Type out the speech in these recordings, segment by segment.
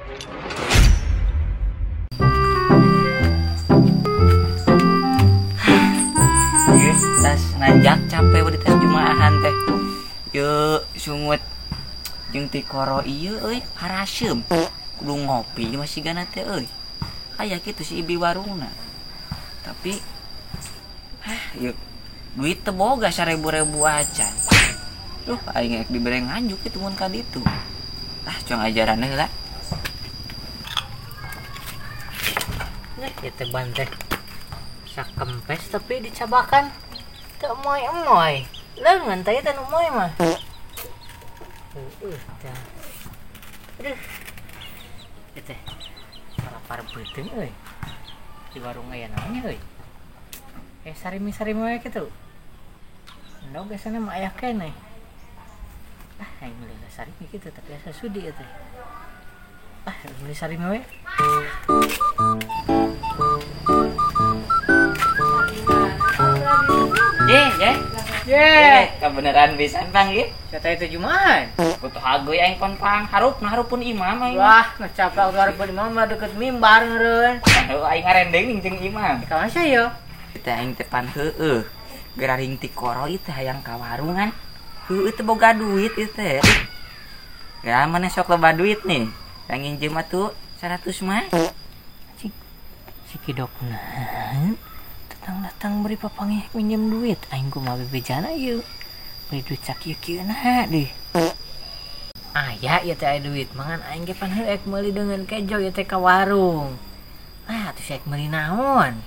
Tas nanjak capek we di tas jumaahan teh. Yeuh sungut jeung tikoro ieu euy haraseum. Kudu ngopi masih gana teh euy. Aya kitu si ibi warungna. Tapi hah ieu duit teu boga 1000-ribu acan. Duh aing ek dibere nganjuk kitu mun ka ditu. Ah cuang ajaran heula. Nah, ieu teh ban teh sakempes tapi dicabakan. Teu moy-moy. Leungeun teh teh nu moy mah. Heueuh tah. Aduh. Ieu teh lapar beuteung euy. Di warung aya naonnya euy. Sarimi-sarimi we kitu. Endog biasana mah aya keneh. Ah, aing meuli sarimi kitu tapi asa sudi ieu teh. Ah, meuli sarimi we. Ye, kebenaran pisan pang ieu. Sia teh jumahan. Butuh hagoy aing pon pang harup nah harupun imam aing. Wah, ngecapek harupun imam mah deket mimbar ngeureun. Heuh aing ngarendeng jeung imam. Ka mana sia yeuh? Teh aing teh pan heueuh. Geraring ti koro ieu teh hayang ka warungan. Heueuh teh boga duit ieu teh. Ya mana sok loba duit nih. Yang nginjem atuh 100 mah. Cik. Si kidok naon? Datang-datang beri papangih minjem duit aing kumaha bebejana ieu beri duit sakieu-kieu na deh. Aya ieu teh aya duit mangan aing ge pan heuh ek meuli deungeun kejo ieu teh ka warung. Ah atuh sia ek meuli naon?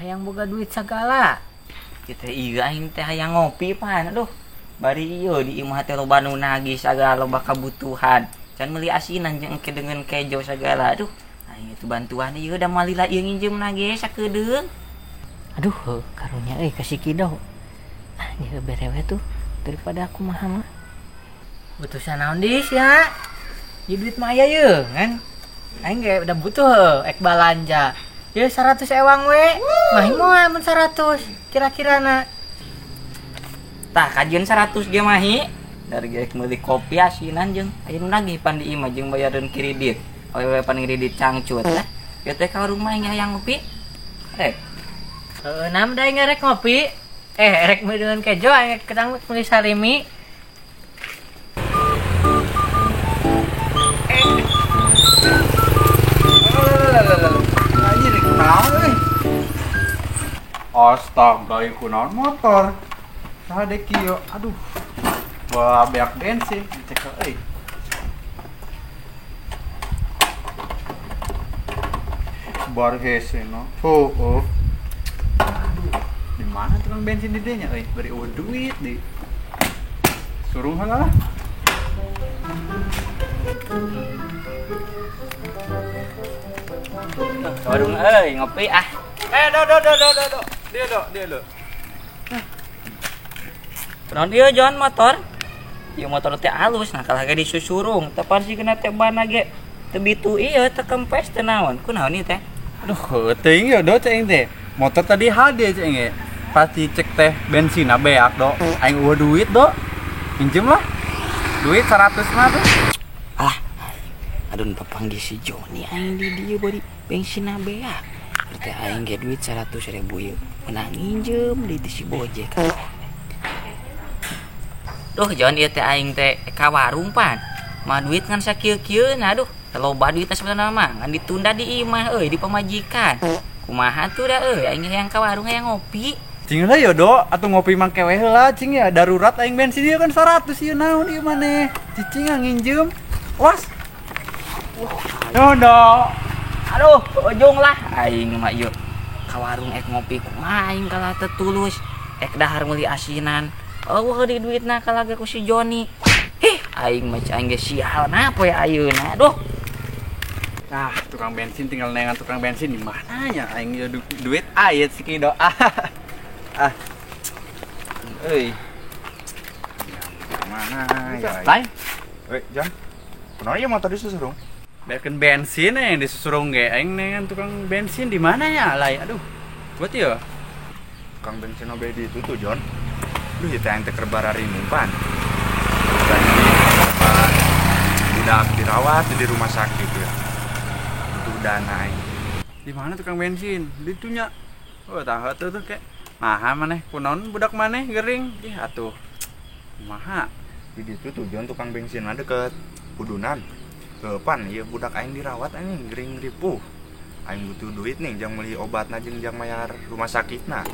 Hayang boga duit sagala. Ieu teh ieu aing teh hayang ngopi pan aduh. Bari ieu di imah teh loba nu nagih sagala loba kabutuhan. Can meuli asinan jeung engke deungeun kejo sagala aduh. Aing itu bantuan ieu da malila ieu nginjem nage sakedeung. Aduh, karunya euy ka si Kido. Ah, ieu bere we tuh daripada aku mah mah. Butuh sanaon deui sia? Ieu duit mah aya yeuh, kan? Aing ge udah butuh heuh ek balanja. Ieu 100 ewang we. Mah moal mun 100 kira-kirana. Tah kajian 100 ge mahi. Dari ge meuli kopi asinan jeung aya nu nagih pan di imah jeung bayareun kredit. Awewe pan kredit cangcut lah. Ieu teh ka warung mah hayang ngopi. Rek. Heeh, nam da aing rek ngopi. Rek meuli deungeun kejo aing ketang meuli sarimi. Anjir kunaon euy. Astaga, ieu kunaon motor. Saha deui kieu? Aduh. Wah, beak bensin dicek euy. Bar hese no. Oh, oh. Di mana tukang bensin di dinya euy? Beri eueuh duit di. Suruh heula lah. Ka warung euy ngopi ah. Do do do do do. Dia do, dia do. Kunaon ieu Jon motor? Ieu motor teh alus nah kalah ge disusurung. Tepan sih kena teh ban ge teu bitu ieu teu kempes teu naon. Kunaon ieu teh? Aduh, teuing ya do ceng teh. Motor tadi HD ceng ge. Pasti cek teh bensin beak do. Aing eueuh duit do. Pinjem lah. Duit 100 mah tuh. Alah. Aduh papanggih si Joni aing di dieu bari bensin beak. Berarti aing ge duit 100.000 ieu. Menang nginjem di si Bojek. Duh Jon ieu teh aing teh ka warung pan. Mah duit ngan sakieu-kieu nah aduh. Loba duit sebenarnya mah ngan ditunda di imah euy di pamajikan. Kumaha tuh da euy aing hayang ka warung hayang ngopi. Cing heula yo do atuh ngopi mangke we heula cing ya darurat aing bensin ieu kan 100 ieu naon ieu maneh. Cicing nginjem. Was. Yo do. Aduh, ujung lah aing mah ieu. Ka warung ek ngopi kumaha aing kalah teu tulus. Ek dahar meuli asinan. Eueuh di duitna kalah ge ku si Joni. Hih, aing mah aing ge sial na poe ayeuna. Aduh. Nah, tukang bensin tinggal nengan tukang bensin di mana nya aing ieu duit aya si Kido. Ah. Euy. Mana ya? Lai. Euy, Jan. Kunaon ieu motor disusurung? Beakeun bensin yang disusurung ge aing nengan tukang bensin di mana nya Lai? Aduh. Buat ieu. Tukang bensin oge di itu tuh, Jon. Duh, ieu teh aing teh keur bararingung pan. Budak dirawat di rumah sakit ya. Butuh dana aing. Di mana tukang bensin? Ditunya. Oh, tahu tuh tuh kayak. Nah, maneh kunaon budak maneh gering. Ih atuh. Kumaha? Di ditu tujuan tukang bensin mah deket Kudunan. Kapan ieu budak aing dirawat anjing gering ripuh. Aing butuh duit nih jang meuli obatna jeung jang mayar rumah sakitna.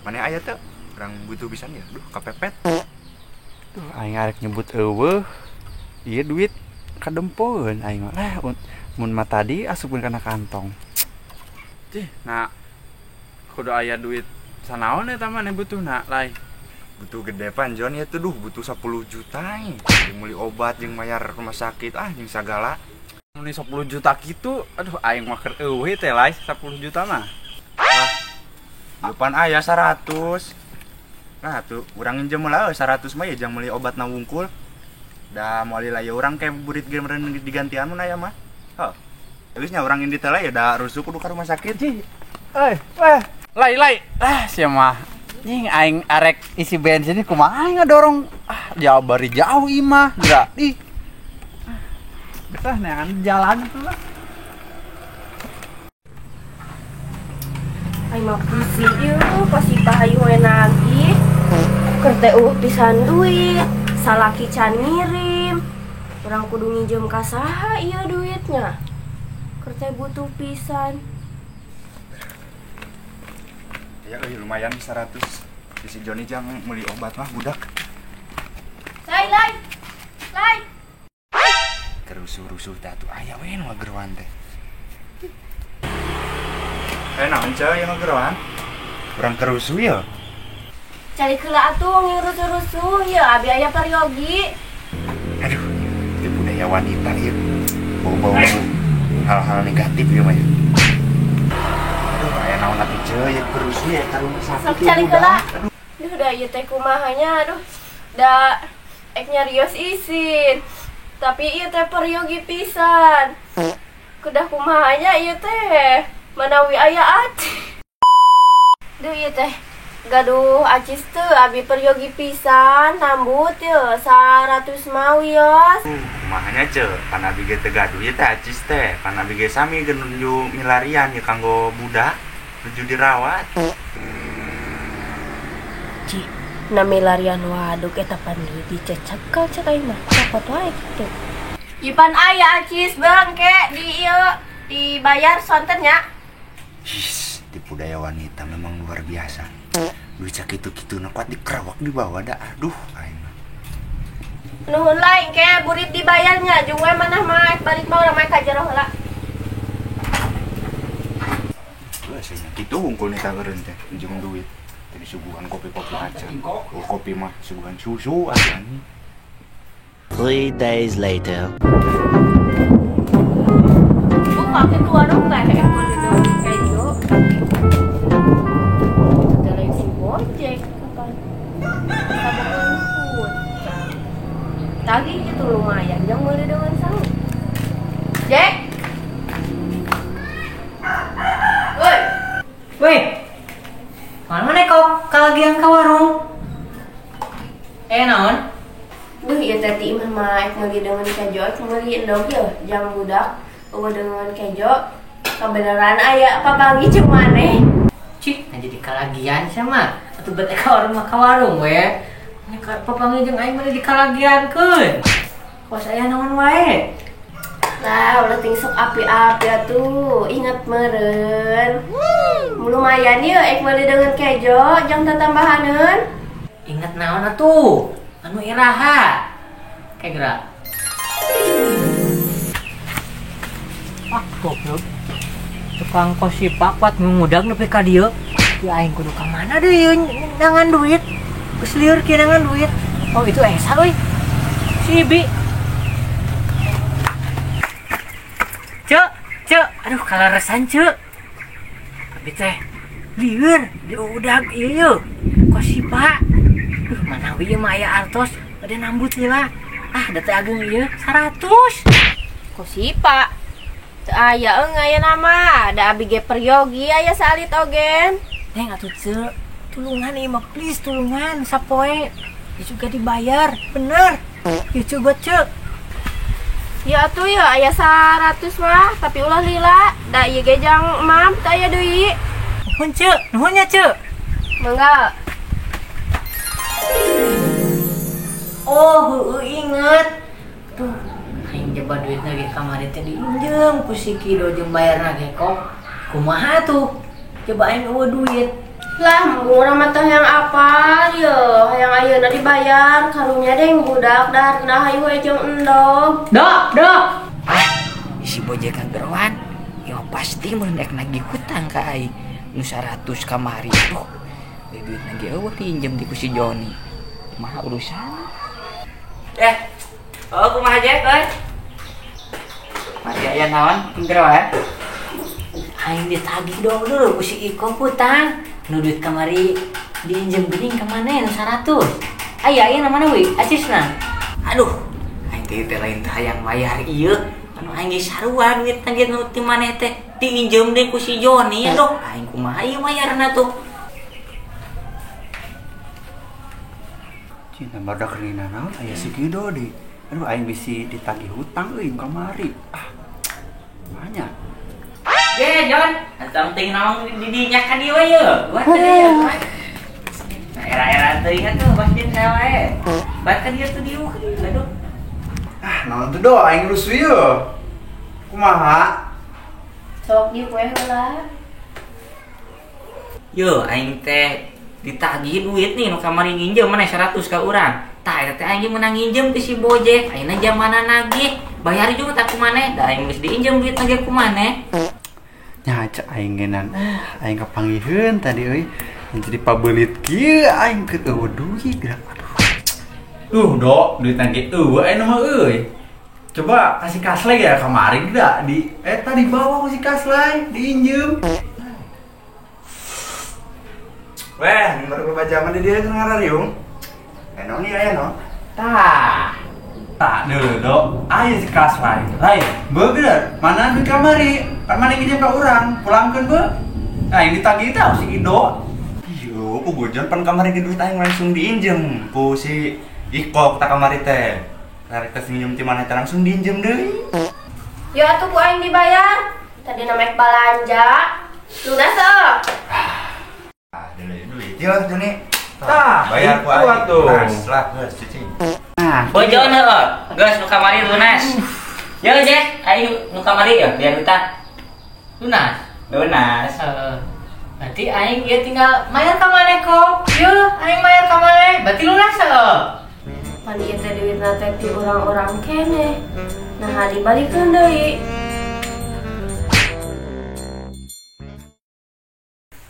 Maneh aya teu? Urang butuh pisan ya. Duh, kapepet. Duh, aing arek nyebut eueuh. Ieu duit kadempoeun aing mah. Lah, mun mah tadi asupkeun kana kantong. Cih, nah kudu aya duit sanaon eta maneh butuhna, Lai. Butuh gede pan Jon ya tuh duh butuh 10 juta aing. Jeung meuli obat jeung mayar rumah sakit ah jeung sagala. Mun 10 juta kitu, aduh aing mah keur eueuh teh Lai 10 juta mah. Lah, depan aya 100. Nah tuh urang nginjem lah 100 mah ya jang meuli obatna wungkul. Da moal lila ya urang kayak burit ge meureun digantian mun aya mah. Heuh. Geus nya urang indit teh lah ya da rusuh kudu ka rumah sakit. Cih. Euy, weh, Lai, Lai. Ah, sia mah. Nying aing arek isi bensin kumaha aing ngadorong. Ah, jauh bari jauh imah, geura. Ih. Betah neangan jalan tuh lah. Aing mah pusing ieu pasti pahayu we nagih. Keur teh eueuh pisan duit, salaki can ngirim. Urang kudu nginjem ka saha ieu duitnya. Keur teh butuh pisan. Ya euy lumayan 100. Si Joni jang meuli obat mah budak. Lai, Lai. Lai. Kerusuh-rusuh teh atuh aya we nu ngageroan teh. Naon ceu yang ngageroan? Urang kerusuh ya. Cari heula atuh ngirusuh-rusuh ya abi aya peryogi. Aduh, itu budaya wanita ieu. Bau-bau hal-hal negatif ieu mah ya. Aduh, aya naon atuh ceu ya kerusuh ya ka rumah sakit. Sok cari heula. Duh, da ieu teh kumaha nya aduh. Da ek nyarios isin. Tapi ieu teh peryogi pisan. Kedah kumaha nya ieu teh? Manawi aya acis. Duh ieu teh gaduh acis teu abi peryogi pisan nambut ye 100 mawios. Kumaha nya ceu? Pan abi ge teu gaduh ieu teh acis teh. Pan abi ge sami ge nuju milarian ye kanggo budak nuju dirawat. Cih, na milarian waduk eta pan duit dicecekel cek aing mah. Copot wae kitu. Ipan aya acis bang ke di ieu dibayar sonten nya. His, tipu daya wanita memang luar biasa. Duit sakitu-kitu na kuat dikerawak di bawah da. Aduh, aing mah. Nuhun lain ke burit dibayarnya jeung we manah mah balik mah urang mah ka jero heula. Wah, sia kitu hungkul nih tangeureun teh jeung duit. Tadi suguhan kopi-kopi aja. Oh, kopi mah suguhan susu aja anjing. 3 days later. Buka ke warung teh meuli daun kejo. Teh lain si Gojek kapan. Sabun. Tagih itu lumayan jang meuli daun sangu. Jack. Woi. Woi. Mana kau kalagian ka warung? Naon? Duh, ieu teh ti imah mah ek meuli daun kejo, ek meuli endog yeuh jang budak. Eueuh dengan kejo kebenaran aya papanggih jeung maneh. Cih, nah jadi kalagian sia mah. Atuh bet ka warung mah ka warung we. Nya papanggih jeung aing mah di kalagiankeun. Kos aya naon wae. Lah, ulah ting sok api-api atuh, ingat meureun. Lumayan ieu ek meuli dengan kejo jang tatambahaneun. Ingat naon atuh? Anu iraha. Kayak gerak. Wah, goblok. Tukang kosipa kuat ngudag nepi ka dieu. Ya aing kudu ka mana deui ieu nangan duit. Geus lieur kieu nangan duit. Oh, itu esa euy. Si Ibi. Cek, cek. Aduh, kalaresan cek. Abi teh lieur diudag ieu yeuh. Kosipa. Duh, manawi ieu mah aya artos, bade nambut lila. Ah, da teh ageung ieu 100. Kosipa. Teu aya eung aya nama, da abi ge peryogi aya salit ogen. Neng atuh ceu, tulungan ieu mah please tulungan sapoe. Ieu juga dibayar, bener. Ieu coba ceu. Ya atuh ya aya 100 mah, tapi ulah lila. Da ieu ge jang mam teu aya deui. Nuhun Ceu, nuhun nya Ceu. Mangga. Oh, heueuh inget. Tuh, aing jaba duitna ge kamari teh diinjem ku si Kido jeung bayarna ge kok. Kumaha tuh? Coba aing eueuh duit. Lah, urang mah teh hayang apal ye, hayang ayeuna dibayar, karunya deng budak dahar dah hayu we jeung endog. Dok, dok. Ah, si bojek kageroan. Ya pasti mun rek nagih hutang ka aing. Nu 100 kamari. Duh, duit nagih eueuh diinjem di ku si Joni. Kumaha urusan? Oh kumaha Jack euy? Mari aya naon geroan? Aing ditagih dong dulu ku si Iko hutang. Nu duit kamari diinjem geuning ka maneh nu 100. Aya ieu namana we? Acisna. Aduh, aing teh lain hayang bayar ieu. Anu aing geus sarua duit ge nu ti maneh teh diinjem deui ku si Joni. Aduh, aing kumaha ieu mayarna tuh? Cinta badak rina naon aya si Kido di. Aduh aing bisi ditagih hutang euy kamari. Ah. Banyak. Ye, Jon, antam ting naon di dinya ka dieu we yeuh. Buat teh yeuh. Nah, era-era teuing atuh pasti wae. Bat ka dieu tuh dieu. Aduh. Ah, naon tuh do aing rusuh yeuh. Kumaha? Sok dieu we heula. Yo, aing teh ditagih duit nih nu kamari nginjem maneh 100 ka urang. Tah eta teh aing meunang nginjem ti si Bojek. Ayeuna jamana nagih, bayar juga tak ku maneh. Da aing geus diinjem duit nagih ku maneh. Nya cek aing geunan. Aing kapanggiheun tadi euy. Jadi pabeulit kieu aing keur eueuh duit geura. Aduh. Duh, Dok, duit nagih eueuh aing mah euy. Coba kasih kaslai ya kemarin da di eta dibawa ku si kaslai diinjem. Weh, baru berapa jaman di dia ngarariung. Eno nih aya no. Tah. Tak dulu, Dok. Ayo si kaslai. Lain, bener. Mana duit kamari? Kan mana nginjem ka urang, pulangkeun be. Nah, yang ditagih teh si Ido. Iyo, ku gojon pan kamari di duit aing langsung diinjem ku si Iko tak kamari teh. Tarik tes minjem ti maneh teh langsung diinjem deui. Ya atuh ku aing dibayar. Tadi namek balanja. Lunas eueuh. Ah, duit ya Joni. Tah, bayar ku aing. Lunas lah, geus cicing. Nah, bojon heueuh. Geus nu kamari lunas. Yo Jack, ayo nu kamari ya biar hutang. Lunas. Lunas. Heeh. Berarti aing ieu tinggal mayar ka maneh kok. Yeuh, aing mayar ka maneh. Berarti lunas heueuh. Pan ieu teh duitna teh ti urang-urang keneh. Nah, dibalikeun deui.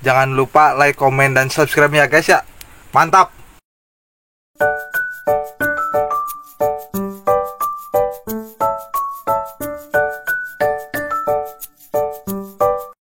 Jangan lupa like, komen, dan subscribe ya guys ya. Mantap!